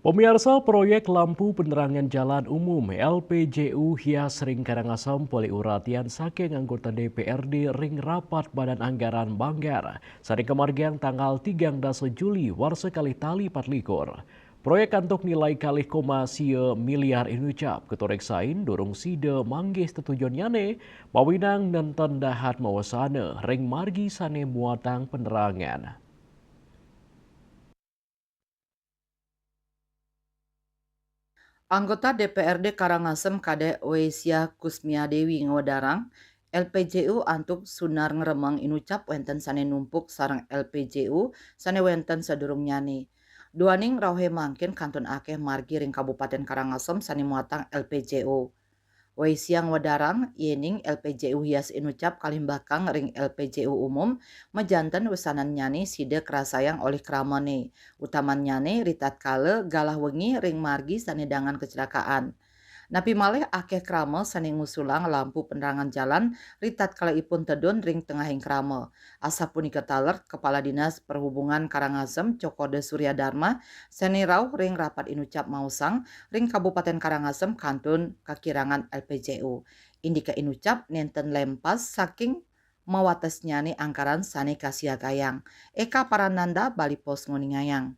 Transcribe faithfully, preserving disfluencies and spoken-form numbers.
Pemirsa, proyek lampu penerangan jalan umum, L P J U, hias ring Karangasem polih uratian saking anggota D P R D ring rapat Badan Anggaran Banggar, sane kamargiang tanggal tigang dasa Juli warsa kalih tali patlikur. Proyek antuk nilai kalih koma sia miliar inucap, katureksain durung sida manggih tetujonnyane, pawinang nenten dahat mawasana ring margi sane muatang penerangan. Anggota D P R D Karangasem Kadek Wesia Kusmia Dewi ngwedarang, L P J U antuk sunar ngremeng inucap wenten sane numpuk sareng L P J U sane wenten sadurungnyane. Duaning rauhe mangkin kantun akeh margi ring Kabupaten Karangasem sane muatang L P J U. Wesia ngwedarang, yening L P J U hias inucap kalimbakang ring L P J U umum, majanten wesanannyane sida krasayang olih kramane, utamannyane ritatkala galah wengi ring margi sane dangan kecelakaan. Napi malih akeh krama sane ngusulang lampu penerangan jalan ritatkala ipun tedun ring tengahing krama. Asapunika taler Kepala Dinas Perhubungan Karangasem Cokorda Surya Dharma sane rauh ring rapat inucap maosang ring Kabupaten Karangasem kantun kakirangan L P J U. Indike inucap nenten lempas saking mawatesnyane anggaran sane kasiagayang. Eka Parananda, Bali Post, nguningayang.